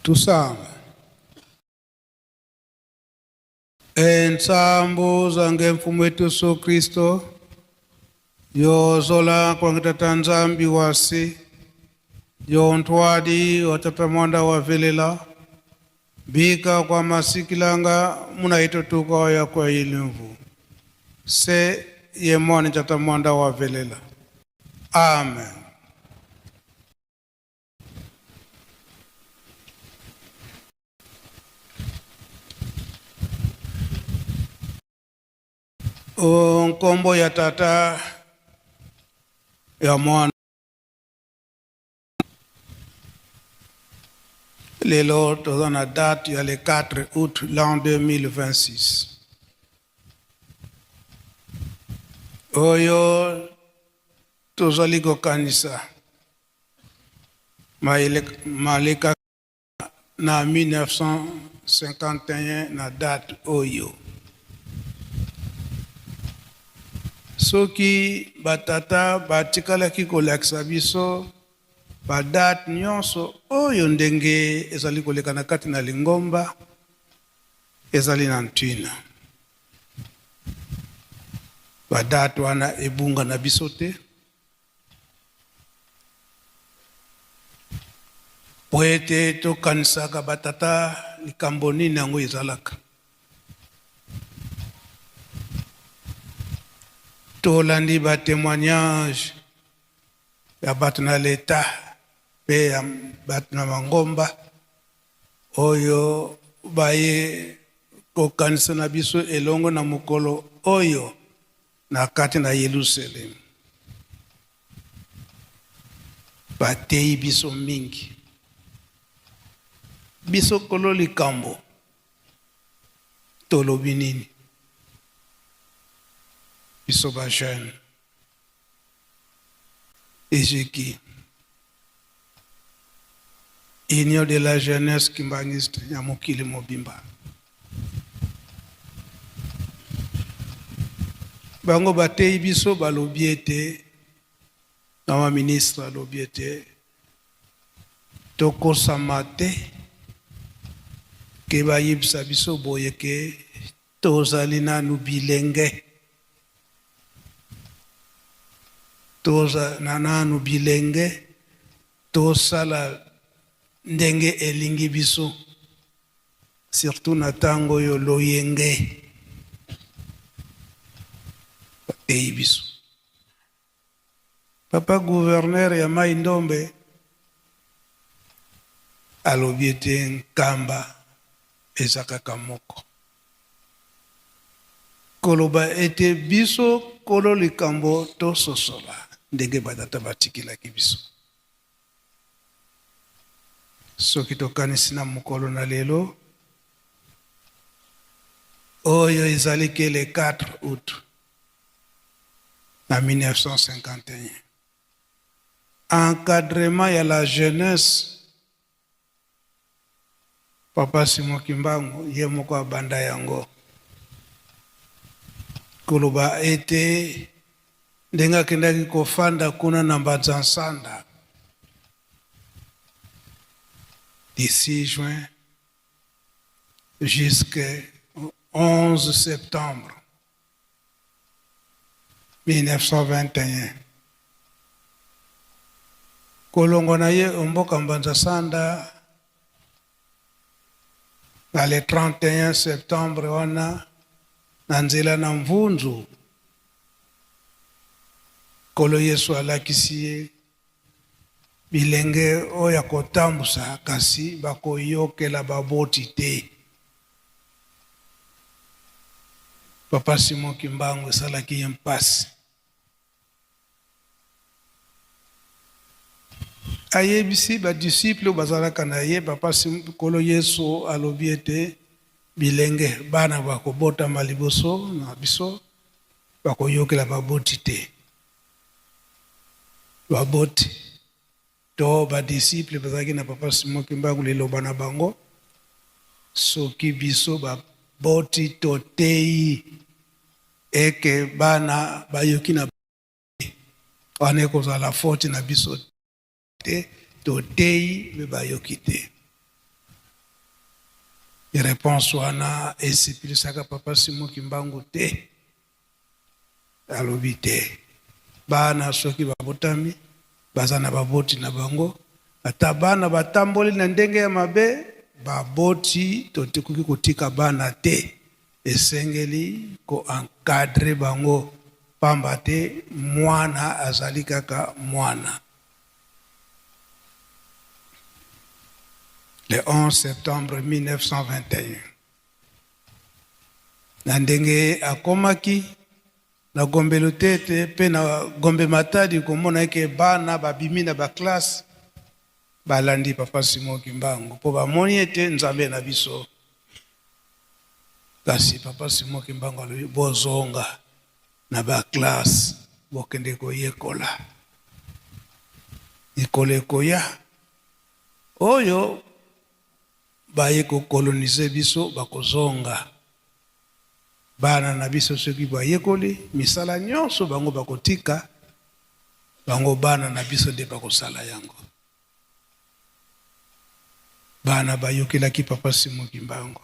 Tusame. Ensambo zange mfumu wetu Yesu Kristo yozola kwange tata Nzambi wasi yontwadi wa tata mwanda wa velela bika kwa masikilanga muna itotuka ya kwa ilimvu se yemwani tata mwanda wa velela. Amen. O nkombo ya tata ya mwana lelo toza na date ya le 4 août l'an 2026 oyo tozali kokanisa maleka na 1951 na date oyo. Soki batata batikalaki kolakisa biso ba date nyonso oyo ndenge ezali koleka na kati na lingomba ezali na ntina. Ba date wana ebunga na biso te. Mpo ete tokanisaka batata likambo nini yango ezalaka. Tolandi ba temoignage ya bato na leta mpe ya bato na mangomba oyo baye kokanisa na biso elongo na mokolo oyo na kati na Yelusalemi. Bateyi biso mingi. Biso kolo likambo tolobi nini? Biso ba jeune eziki Union de la jeunesse kimbanguiste ya mokili mobimba. Bango bateyi biso balobi ete mama ministre alobi ete tokosama te ke bayebisa biso boye ke tozali nanu bilenge, toza na nanu bilenge, tosala ndenge elingi biso, surtout na tango oyo loyenge bateyi biso. Papa gouverneur ya Mai Ndombe alobi ete Nkamba eza kaka moko. Koloba ete biso kolo likambo tososola ndenge ba tata batikelaki biso. Soki tokanisi na mokolo na lelo oyo ezali ke le 4 août na 1951, encadrement ya la jeunesse Papa Simon Kimbangu ye moko abanda yango koloba ete ndenge akendaki kofanda kuna na Mbanza Nsanda du 6 juin jusqu'au 11 septembre 1921. Kolongwa na ye o mboka Mbanza Sanda na le 31 septembre wana na nzela na Mvunzu, Nkolo Yesu alakisi ye bilenge oyo akotambusa kasi bakoyokela baboti te. Papa Simon Kimbangu esalaki ye mpasi. Ayebisi ba disciples oyo bazalaka na ye, Papa Nkolo Yesu alobi ete bilenge bana bakobotama liboso na biso bakoyokela baboti te. Baboti to ba disciples bazalaki na Papa Simon Kimbangu liloba na bango soki biso baboti toteyi eke bana bayoki na wana ekozala faute na biso te, toteyi me bayoki te. Reponse wana esepelisaka papa Simon Kimbangu te. Alobi te bana soki babotami baza na baboti na bango, ata bana batamboli na ndenge ya mabe, baboti tokoki kotika bana te, esengeli ko encadrer bango, pamba te mwana azali kaka mwana. Le 11 septembre 1921, na ndenge akomaki na Gombe Lutete mpe na Gombe Matadi komona eke bana babimi na baklase balandi papa Simon Kimbangu mpo bamoni ete Nzambe na biso. Kasi papa Simon Kimbangu alobi bozonga na baklase bokende koyekola, mikolo ekoya oyo baye ko coloniser biso bakozonga. Bana na biso soki bayekoli misala nyonso bango bakotika, bango bana na biso nde bakosala yango. Bana bayokelaki papa Simon Kimbangu.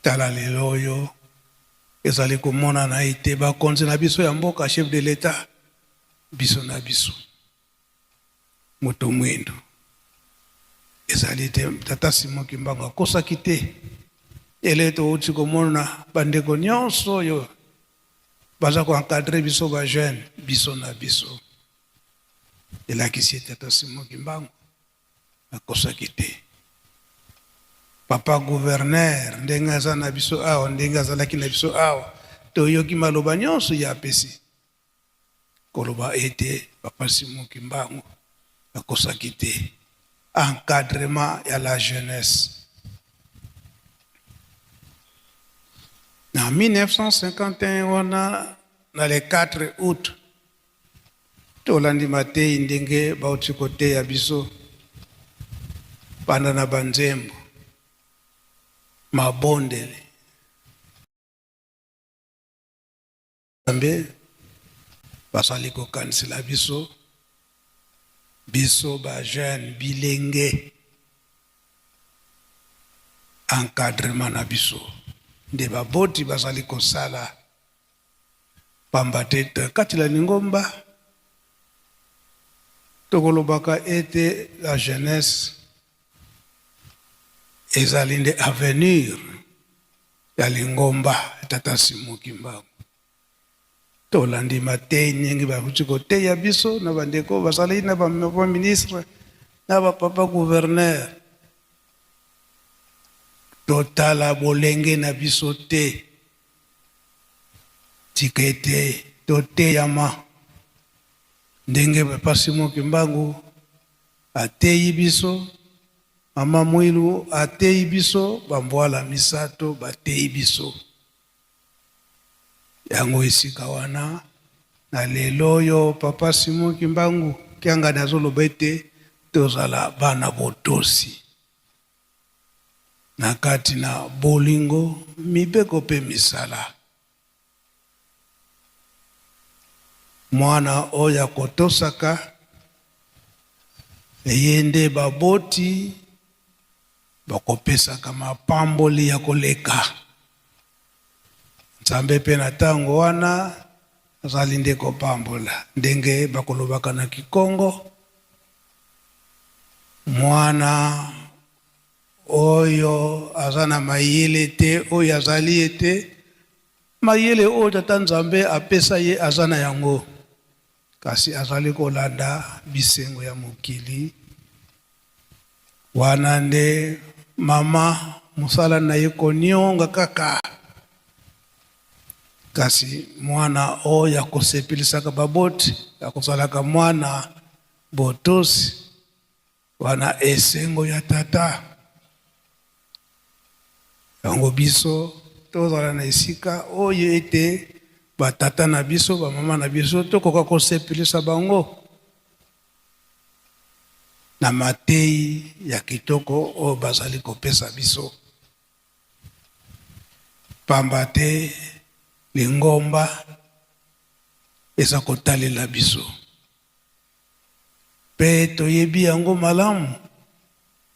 Tala lelo oyo ezali komonana ete bakonzi na biso ya mboka, chef de l'etat, biso na biso moto mwindu ezali te. Tata Simon Kimbangu akosaki te. Ele touti komona bandeko nyonso oyo baza ko encadrer biso ba jeune, biso na biso, elakisi ete tata Simon Kimbangu akosaki te. Papa gouverneur ndenge aza na biso awa, ndenge azalaki na biso awa, toyoki maloba nyonso ye apesi koloba ete papa Simon Kimbangu akosaki te. Encadrement ya la jeunesse na 1951 wana na le 4 août, tolandi mateyi ndenge bauti koteya biso banda na banzembo mabondeli. Nzambe bazali kokanisela biso, biso ba jeune bilenge, encadrement na biso nde baboti bazali kosala, pamba te kati na lingomba tokolobaka ete la jeunesse ezali nde avenir ya lingomba tata Simon Kimbangu. Tolandi mateyi ndenge bakuti koteya biso na bandeko bazali na ba ministre na ba papa gouverneur. Totala bolenge na biso te, tika ete toteyama ndenge papa Simon Kimbangu ateyi biso, mama Mwilu ateyi biso, bambwala misato bateyi biso. Yango esika wana na lelo oyo papa Simon Kimbangu Kiangani azoloba ete tozala bana botosi na kati na bolingo, mibeko mpe misala. Mwana oyo akotosaka ye nde baboti bakopesaka mapamboli ya koleka. Nzambe mpe na ntango wana azali nde kopambola, ndenge bakolobaka na Kikongo, mwana oyo aza na mayele te, oyo azali ye te, mayele oyo tata Nzambe apesa ye aza na yango, kasi azali kolanda bisengo ya mokili. Wana nde mama mosala na ye konionga kaka, kasi mwana oyo akosepelisaka baboti, akozalaka mwana botosi, wana esengo ya tata. Yango biso tozala na esika oyo ete batata na biso, bamama na biso, tokoka kosepelisa bango na mateyi ya kitoko oyo bazali kopesa biso, pamba te lingomba eza kotalela biso mpe toyebi yango malamu.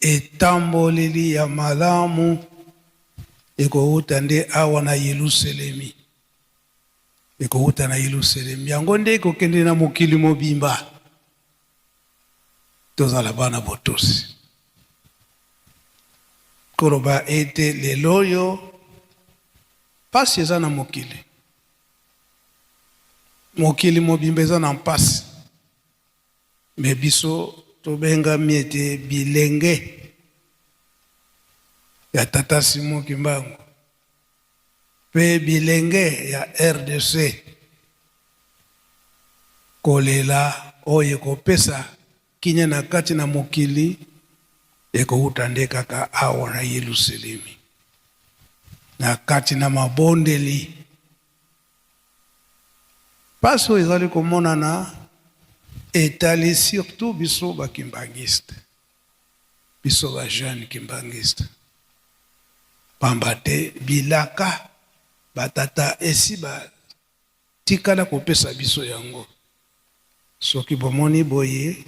Etamboleli ya malamu ekowuta nde awa na Yelusalemi, ekowuta na Yelusalemi, yango nde ekokende na mokili mobimba. Tozala bana botosi. Koloba ete lelo oyo mpasi eza na mokili, mokili mobimba eza na mpasi. Me biso tobengami ete bilenge ya Tata Simon Kimbangu mpe bilenge ya RDC, kolela oyo ekopesa kimia na kati na mokili ekowuta nde kaka awa na Yelusalemi, na kati na mabondeli. Pasi oyo ezali komonana etali surtout biso ba kimbanguiste, biso ba jeune kimbanguiste, pamba te bilaka ba tata esi ba tikala kopesa biso yango. Soki bomoni boye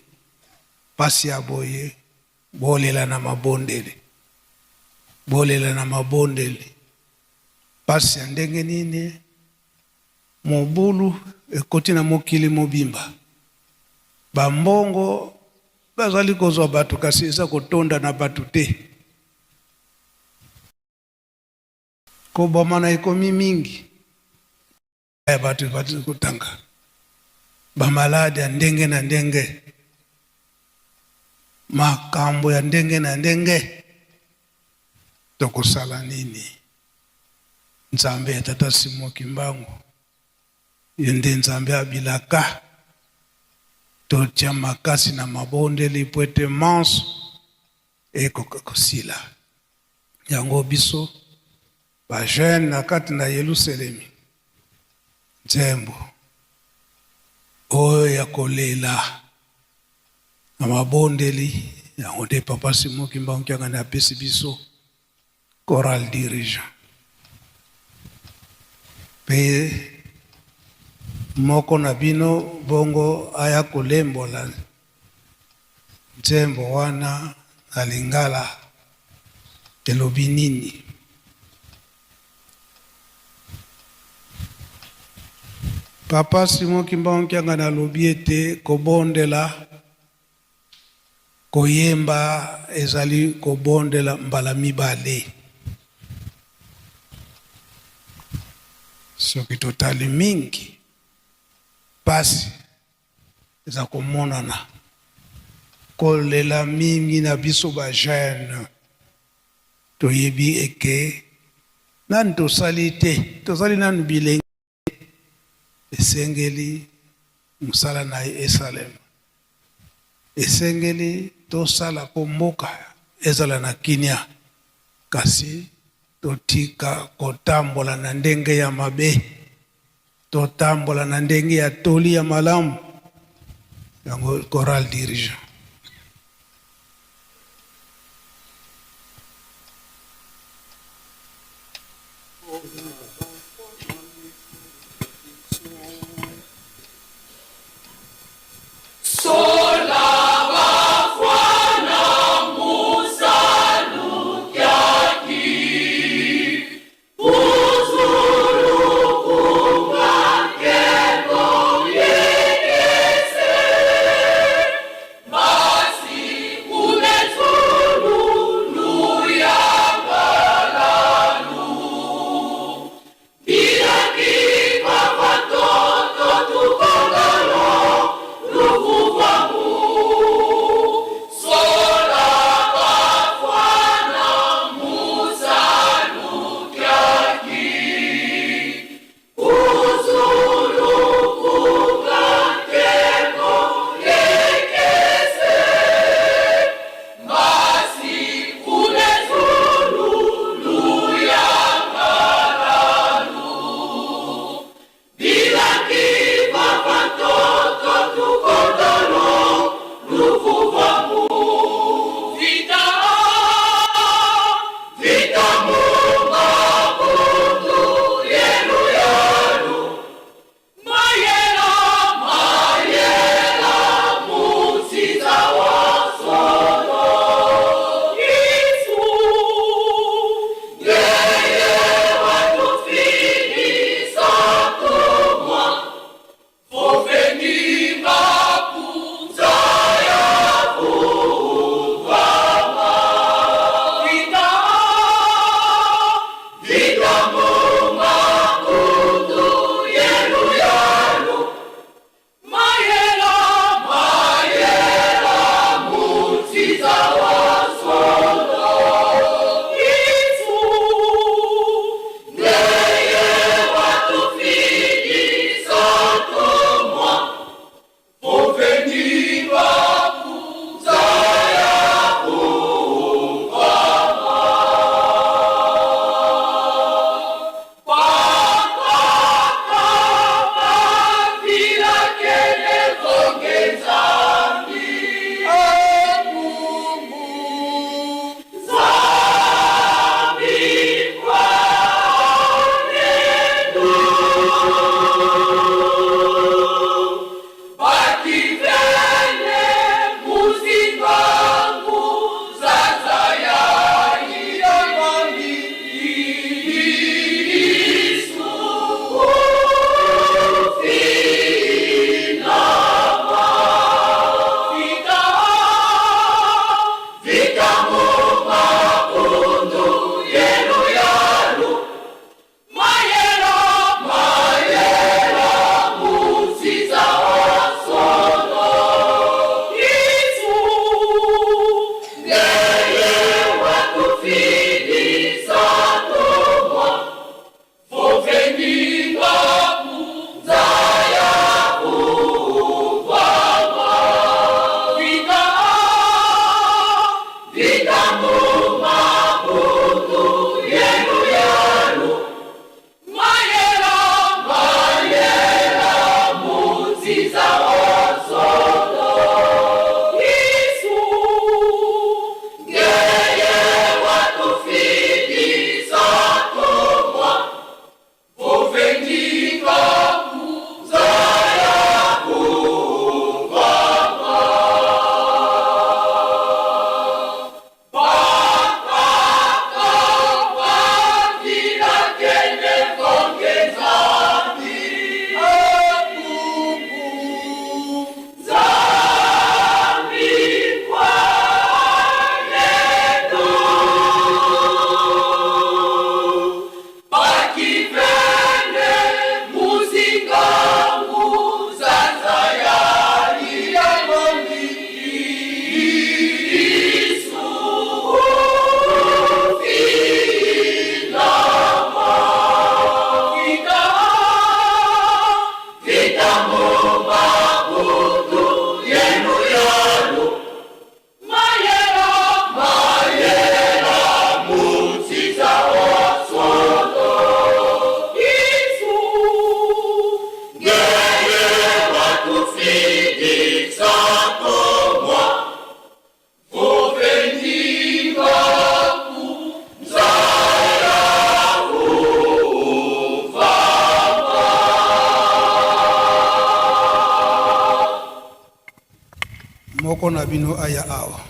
pasi ya boye, bolela na mabondeli, bolela na mabondeli. Pasi ya ndenge nini? Mobulu ekoti na mokili mobimba. Ba mbongo bazali kozwa bato kasi eza kotonda na bato te. Kobomana ekomi mingi. Ya bato bazali kotanga ba maladi ya ndenge na ndenge, makambo ya ndenge na ndenge. Tokosala nini? Nzambe ya Tata Simon Kimbangu, ye nde Nzambe ya bilaka. Totia makasi na mabondeli mpo ete manso ekoka kosila. Yango biso ba jeune na kati na Yelusalemi, nzembo oyo ya kolela na mabondeli, yango nde Papa Simon Kimbangu Kiangani apesi biso chorale dirigeant. Mpe moko na bino bongo aya kolembola nzembo wana na lingala elobi nini. Papa Simon Kimbangu Kiangani alobi ete kobondela, koyemba ezali kobondela mbala mibale. Soki totali mingi pasi eza komonana, kolela mingi na biso ba jeune, toyebi eke nanu tosali te, tozali nanu bilenge, esengeli mosala na ye esalema, esengeli tosala mpo mboka ezala na kimia, kasi totika kotambola na ndenge ya mabe, totambola na ndenge ya toli ya malamu. Yango chorale dirigeant. Moko na bino aya awa.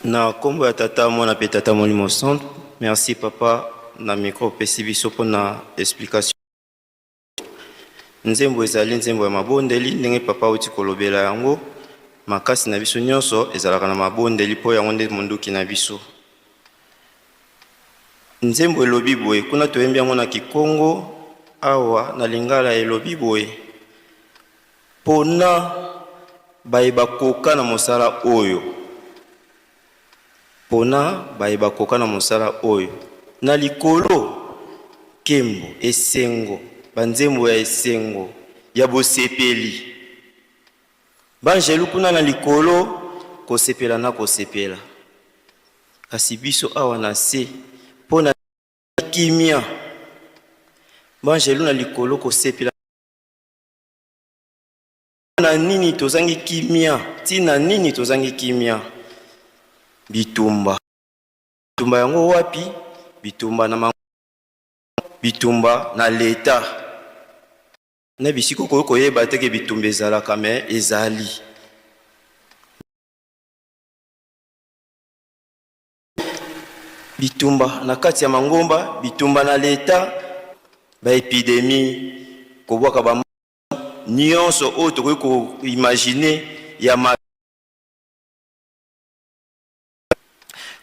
Na kombo ya Tata, Mwana pe Tata Molimo Santu. Merci papa na micro opesi biso pona explication. Nzembo ezali nzembo ya mabondeli ndenge papa auti kolobela yango. Makasi na biso nyonso ezalaka na mabondeli mpo yango nde monduki na biso. Nzembo elobi boye, kuna toyembi yango na Kikongo, awa na Lingala elobi boye, Pona baye bakoka na mosala oyo, pona baye bakoka na mosala oyo, na likolo nkembo, esengo, banzembo ya esengo, ya bosepeli. Banjelu kuna na likolo kosepela na kosepela, kasi biso awa na se mpo na kimia. Banjelu na likolo kosepela na nini tozangi kimia? Ntina nini tozangi kimia? Bitumba. Bitumba yango wapi? Bitumba na bitumba na leta. Na bisika okoki koyeba te ke bitumba ezalaka, me ezali. Bitumba na kati ya mangomba, bitumba na leta, ba epidemie, kobwaka ba nyonso oyo tokoki ko imaginer ya ma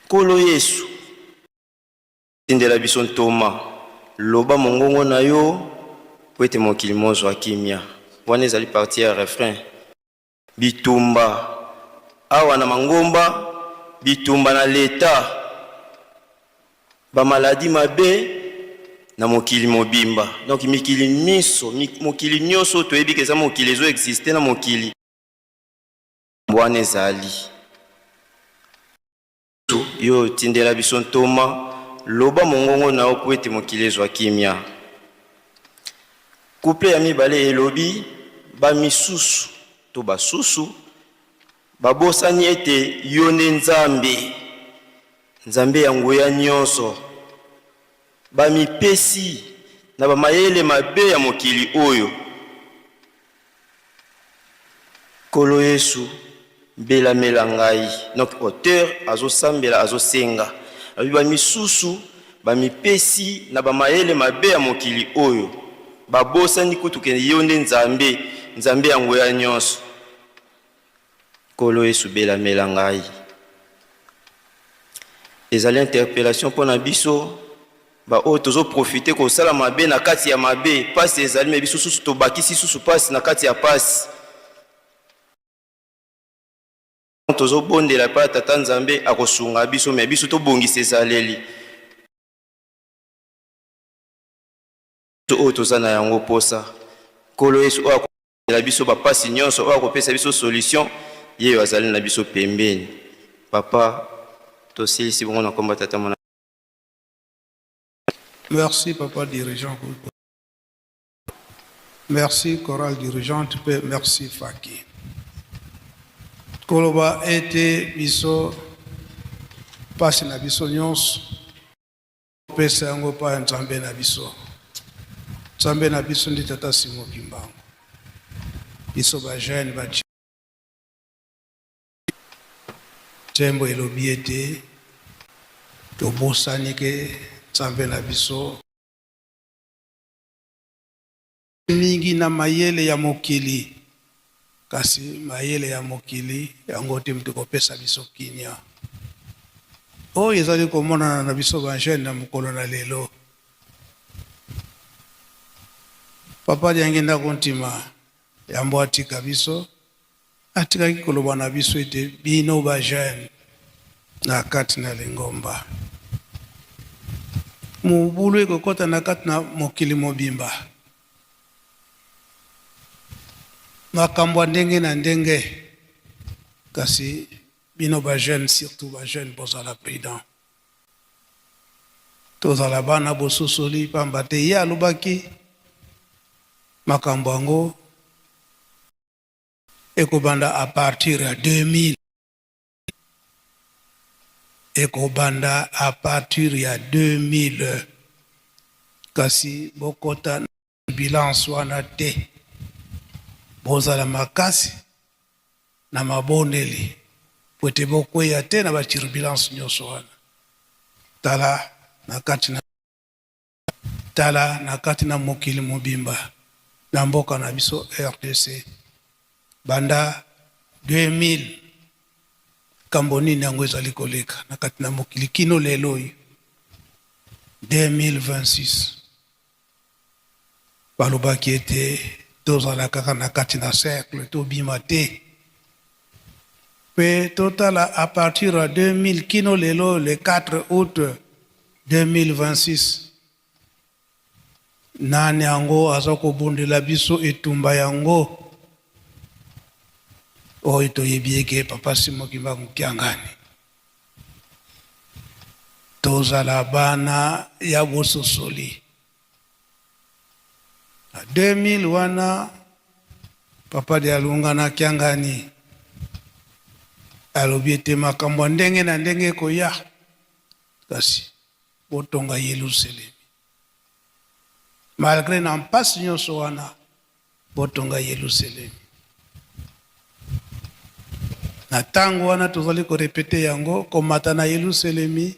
Nkolo Yesu tindela biso ntoma. Loba mongongo na yo mpo ete mokili mozwa kimia. Wana ezali partie ya refrain. Bitumba awa na mangomba, bitumba na leta, ba maladies mabe na mokili mobimba. Donc mikili minso, mokili nyonso toyebi ke eza mokili ezo exister na mokili wana ezali. Yo otindela biso ntoma, loba mongongo na yo mpo ete mokili ezwa kimia. Couplet ya mibale elobi, bamisusu to basusu babosani ete yo nde Nzambe, Nzambe ya nguya nyonso. Bamipesi na bamayele mabe ya mokili oyo. Nkolo Yesu, belamela ngai. Donc auteur azosambela, azosenga. Alobi bamisusu bamipesi na bamayele mabe ya mokili oyo, babosani kutu ke yo nde Nzambe, Nzambe ya nguya nyonso. Nkolo Yesu, belamela ngai. Ezali interpellation mpo na biso baoyo tozoprofite kosala mabe na kati ya mabe. Pasi ezali, me biso susu tobakisi susu pasi na kati ya pasi. Tozobondela epai ya Tata Nzambe akosunga biso, me biso tobongisa ezaleli oyo toza na yango posa. Nkolo Yesu oyo akoela biso bapasi nyonso, oyo akopesa biso solution, ye oyo azali na biso pembeni. Papa, tosilisi bongo na komba Tata Mwana. Merci, papa dirigeant. Merci, chorale dirigeante, mpe merci, Faki. Koloba ete biso mpasi na biso nyonso pesa yango epai ya Nzambe na biso. Nzambe na biso nde Tata Simon Kimbangu. Biso bajeune ba nzembo elobi ete tobosani ke Nzambe na biso mingi na mayele ya mokili, kasi mayele ya mokili yango te moto kopesa biso kimia oyo ezali komonana na biso bajeune na mokolo na lelo. Papa Diangienda Kuntima yambo atika biso, atikaki koloba na biso ete bino bajeune na kati na lingomba, mobulu ekokɔta na kati na mokili mobimba, makambo ya ndenge na ndenge, kasi bino bajeune, surtout bajeune, bozala prudent, tozala bana bosusuli, pamba te ye alobaki makambo yango ekobanda à partir ya 2000, ekobanda à partir ya 2000, kasi bokota bilance wana te. Bozala makasi na mabondeli po ete bokweya te na baturbulence nyonso wana. Tala na kati na, tala na kati na mokili mobimba, na mboka na biso RDC, banda 2000, kambo nini yango ezali koleka na kati na mokili kino lelo oyo 2026? Balobaki ete tozala kaka na kati na cercle, tobima te. Mpe totala à partir ya 2000 kino lelo le 4 août 2026, nani yango aza kobundela biso etumba yango oyo toyebi eke Papa Simon Kimbangu Kiangani? Tozala bana ya bososoli. Na 2000 wana, Papa Dialungana na Kiangani alobi ete makambo ya ndenge na ndenge ekoya, kasi botonga Yelusalemi. Malgré na mpasi nyonso wana, botonga Yelusalemi. Na ntango wana tozali korépéter yango, komata na Yelusalemi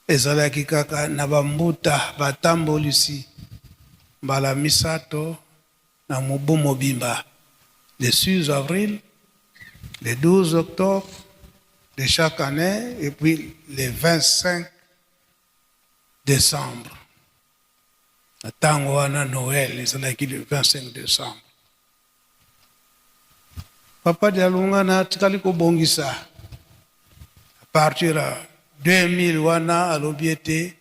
ezalaki kaka na bambuta batambolisi mbala misato na mobu mobimba: le 6 avril, le 12 octobre de chaque année et puis le 25 décembre. Na ntango wana Noël ezalaki le 25 décembre. Papa Dialungana atikali kobongisa à partir ya 2000 wana, alobi ete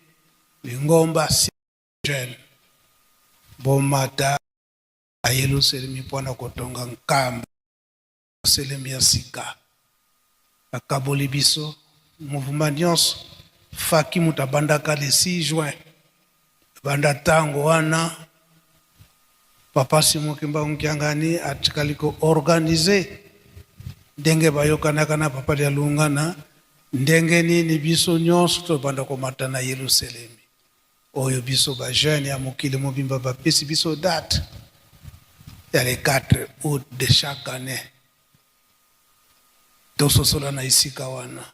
lingomba jeune bomata Yelusalemi mpona kotonga nkamba Yelusalemi ya sika. Akaboli biso mouvement nyonso. Faki moto abandaka le 6 juin, banda ntango wana Papa Simon Kimbangu Kiangani atikali koorganiser ndenge bayokanaka na Papa Dialungana, ndenge nini biso nyonso tobanda komata na Yelusalemi. Oyo biso bajeune ya mokili mobimba bapesi biso date ya le 4 août de chaque année. Tososola na esika wana,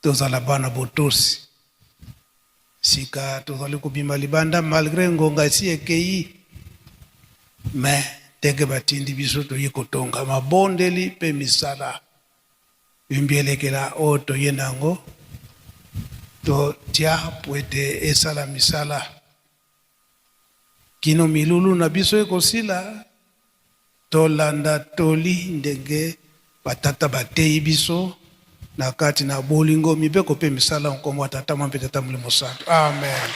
tozala bana botosi. Sika tozali kobima libanda malgré ngonga esi ekei, me ndenge batindi biso, toyi kotonga mabondeli mpe misala yumbi elekela oyo toye na yango, totia po ete esala misala kino milulu na biso ekosila. Tolanda toli ndenge batata bateyi biso na kati na bolingo, mibeko mpe misala. Nkombo ya Tata, Mwa mpe Tata Molimo Santo, amen.